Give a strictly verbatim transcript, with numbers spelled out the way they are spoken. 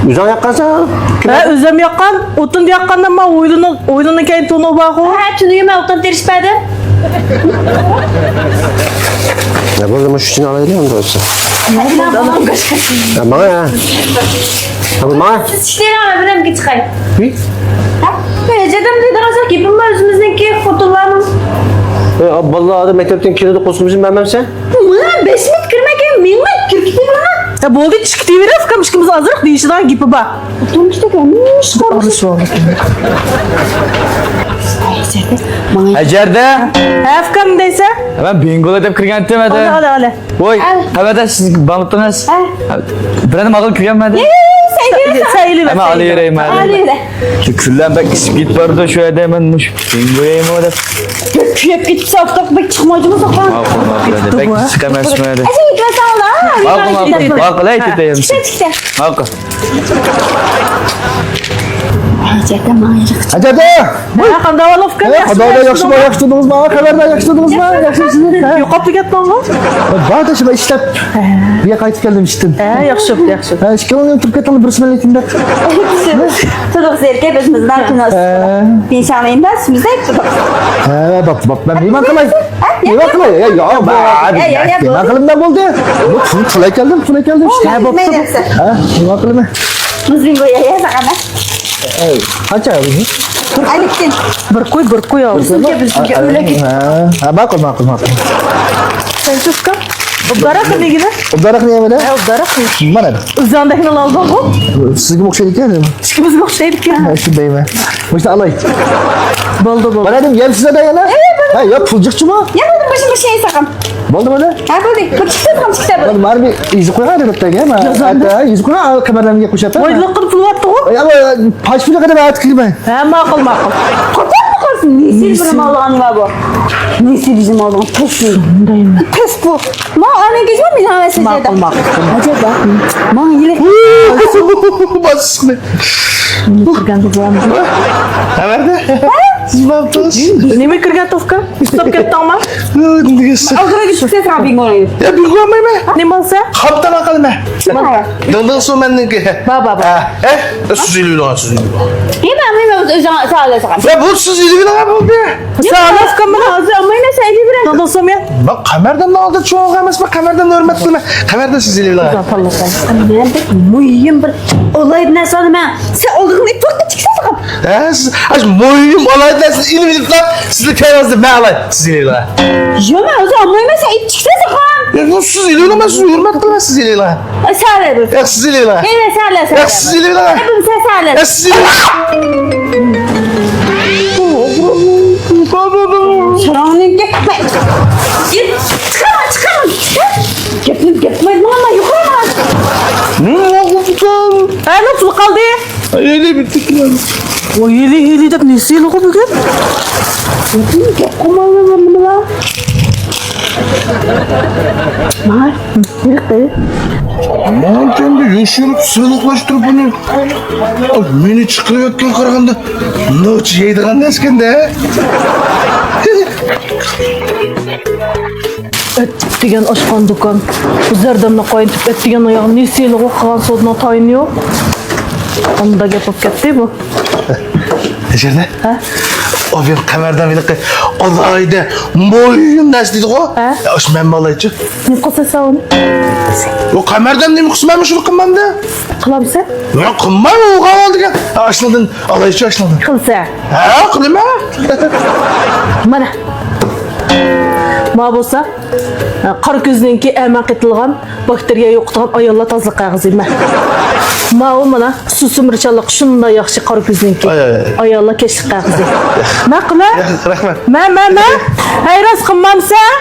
ئۆزۈڭ ياققانسەن؟ ھە، ئۆزۈم ياققان. ئوتۇن ياققاندا ما ھويلىنىڭ، ھويلىنىڭ كەينى تونۇپ بارغۇ. ھە، تۈنۈگۈن مەن ئوتۇن تېرىشىپ بەردىم. يا بولدى، مۇشۇ ئىچىنى ئالايلى ئەمدى ئۆتسە. يا ماڭا يا. يا بۇ ماڭا. سىز ئىشلەيلى، مەن بىلەن چىقاي. ھە؟ مەن ھېچ ئادەم دېدىڭىز، گېپىم بار ئۆزىمىزنىڭكى خوتۇنلارنىڭ. ئەي، بالىلار ھازىر مەكتەپتىن كېلىدۇ، قوسقۇمىزنى مەنمەمسەن؟ مانا بەش مىنۇت كىرمەي كەلگەن، مېڭىپ كىرىپ كېتىۋېرىڭ. يا بولدى، چىقىپ كېتىۋېرە، ئۇكام، ئىككىمىز ئازراق دېيىشىدىغان گېپى بار. ئوتۇن كىتاب ئەمىش قارىسى. ئەجەردە. ھە، ئۇكام دەيسە؟ مەن بىڭگولا دەپ كىرگەنتىم ئەدە. ئالە، ئالە، ئالە. ۋوي، قەۋەدە سىز بامتىڭىز؟ ھە. بىرەنى ماغىل كىرگەنمەن دە. يە، يە، يە، سەيلى، سەيلى، سەيلى. ئەمە ئالىيرەيمەن. ئالىيرە. كۈنلەر بەك ئىسسىپ كېتىپ بارىدۇ شۇ يەردە، مەن مۇشۇ بىڭگو يەيمۇ دەپ. بەك كۈيەپ كېتىپسەن، ئاپتاپ بەك چىقمايدىمۇ ساقا. ماقۇل، ماقۇل، بەك ئىسسىق ئەمەسمۇ ئەدە. ئەجەب يېتىۋەرسەڭلار. ماقۇل، ماقۇل، ماقۇل، ئەي، كېتەيمىز. چىقتى، چىقتى. ماقۇل. ھاجەتتە ماڭا يىغىپ. ھاجەتتە! ھە، قانداق ئەھۋال ئۇكام؟ ھە، ياخشىمۇ، قانداق ئەھۋال؟ ياخشىمۇ، ياخشى تۇردىڭىزمۇ؟ خەۋەردار ياخشى تۇردىڭىزمۇ؟ ياخشىمۇسىز؟ ھە؟ يوقاپ كەتتىڭغۇ؟ بار دە، شۇنداق ئىشلەپ. ھە. بۇ يەرگە قايتىپ كەلدىم ئىشتىن. ھە، ياخشى بوپتۇ، ياخشى بوپتۇ. ھە، ئىككىڭلار تۇرۇپ كەتتىڭلار، بىر سۆزلەيتتىم دە. تۇرۇق سەركە بىز مىزناڭ كۈنى. ھە. پىنشاڭنى ئىنداس، بىز دە تۇرۇق. ھە، بوپتۇ، بوپتۇ. مەن مېھمان قىلاي. ھە، مېھمان قىلاي. يا، يا، يا، يا، مېھمان قىلىمدا بولدى. بۇ پۇل، پۇل ئەكەلدىم، پۇل ئەكەلدىم ئىشتە. ھە، بوپتۇ. ھە، مېھمان قىلىمەن. مۇزىن قوياي، يا، ساغا. ئەي، قانچە بۇ؟ ئەللىكتىن. بىر قوي، بىر قوي ئالدى. بىزگە، بىزگە ئۆلەك. ھە، ھە، ماقۇل، ماقۇل، ماقۇل. سەن چۇسكا؟ ئوبدارا قىلىگىنە. ئوبدارا قىلىگىنە؟ ھە، ئوبدارا قىل. مانا. ئۆزۈڭدەكنى ئالدىڭغۇ؟ سىزگە ئوخشايدىكەن. ئىككىمىزگە ئوخشايدىكەن. ھە، شۇندايمەن. مۇشۇنى ئالاي. بولدى، بولدى. مانا دېدىم، يەمسىز ئادايلا. ھە، يا، پۇل جىقچىمۇ؟ يا، بولدى، مۇشۇ، مۇشۇ يەيسەقەم. بولدى، بولدى. ھە، بولدى. بىر چىقسا، بىر چىقسا بولدى. مانا، مانا بىر يۈزۈك قويغان دەپتەگە، مانا. يازامدۇ؟ ھە، يۈزۈك قويغان، كامېرامغا قوشۇپ. ۋاي، لىقىر پۇل ئاتتىغۇ. يا، پاش پۇلى قەدەم ئاتىپ كېلىمەن. ھە، ماقۇل، ماقۇل. قوتارمۇ قالسۇن؟ نېسى بىلىم ئالغان بار بۇ. نېسى بىلىم ئالغان پەس. شۇندايمۇ؟ پەس بۇ. ما ئانا گېزىم مېنىڭ ھەۋەسىم. ماقۇل، ماقۇل. ئەجەب. ماڭا يىلى. باسقىنى. كىرگەندە بولامدۇ؟ خەۋەردە؟ سىز بارمسىز؟ نېمە كىرگەن توفكا؟ ئۇستاپ كەتتىڭمۇ؟ ئالدىراپ كېتىپ سەن بىڭگو. يا، بىڭگو ئالمايمەن. نېمە ئالسا؟ خاپتان قالىمەن. دىڭدىڭ سۇ مەننىڭكى. بار، بار، بار. ھە، ھە؟ سىز ئېلىۋېلىڭ، سىز ئېلىۋېلىڭ. يا، مەن، مەن ئۆزۈڭ ساغلىساڭ. يا، بۇ سىز ئېلىۋېلىڭ، بولدى. ساغلاسقان مانا ھازىر ئالمايمەن، سەن ئېلىۋېرە. دىڭدىڭ سۇ مەن. بۇ قەمەرداننىڭ ئالدىدا چوڭ ئەمەسمۇ، قەمەرداننى ھۆرمەت قىلىمەن. قەمەردان سىز ئېلىۋېلىڭ. مەن بەك مۇھىم بىر ئالاھىدە نەرسە ئالىمەن. سەن ئالىدىغىنى ئېيتىپ ۋاقىت چىقسا ساقا. ھە، سىز ئاشۇ مۇھىم ئالاھىدە نەرسىنى ئېلىۋېلىڭلار، سىزنىڭ كەينىڭىزدە مەن ئالاي، سىز ئېلىۋېلىڭ. ياق، مەن ئۆزۈم ئالمايمەن، سەن ئېيتىپ چىقسا ساقا. ياق، سىز ئېلىۋېلىڭ، مەن سىزنى ھۆرمەت قىلىمەن، سىز ئېلىۋېلىڭ. ئە، سەلە بىر. ياق، سىز ئېلىۋېلىڭ. ئەي، سەلە، سەلە. ياق، سىز ئېلىۋېلىڭ. ئە، بىر سەل، سەلە. ياق، سىز ئېلىۋېلىڭ. ئە، سىز ئېلىۋېلىڭ. ساراڭنىڭكى. چىقارما، چىقارما. گەپنى، گەپنى، مانا، يۇقىرى، مانا. نېمە بولدى؟ ھە، نېمە پۇل قالدى؟ ھېلى بىتتى. ۋاي، ھېلى، ھېلى دەپ نېسى ئېلىغۇ بۈگۈن؟ گەپ قىلمايلا نېمىلا؟ ماڭا، يۈرۈپ قوي. ماڭا كەمدە يوشۇرۇپ سىلىقلاشتۇرۇپ بۇنى. مېنى چىقىرىۋەتكەن قارىغاندا نوچى يەيدىغان نەرسىكەن-دە. ئەت دېگەن ئاچقان دۇكان. بۇ زەردەمنى قاينىتىپ، ئەت دېگەن ئاياغ نېسى ئېلىغۇ قىلغان سودىنىڭ تايىنى يوق. ئانداق گەپ بولۇپ كەتتى بۇ. ئەجەردە؟ ھە؟ ئۇ بىر قەمەردان ھېلىقى ئالاھىدە مۇھىم نەرسە دېدىغۇ؟ ھە؟ ئاشۇ مەن بالايچۇ. نېمە قىلسا ساۋۇن؟ ئۇ قەمەردان نېمە قىلسا مەنمۇ شۇنى قىلمامدا. قىلامسەن؟ ياق، قىلماي، ئۇ قاۋال دېگەن. ئاشۇنىڭدىن ئالايچۇ، ئاشۇنىڭدىن. قىلسا؟ ھە، قىلىمەن. مانا. ما بولسا، قارا كۆزنىڭكى ئەمە قېتىلغان باكتېرىيە يوقىتىدىغان ئاياللار تازىلىق قەغىزى مەن. ماۋۇ مانا سۇسۇمرىچانلىق شۇنداق ياخشى قارا كۆزنىڭكى. ئاي، ئاي، ئاي. ئاياللار كەچلىك قەغىزى. ماقۇل، ھە؟ رەھمەت. مە، مە، مە. ھەي، راست قىلمامسەن؟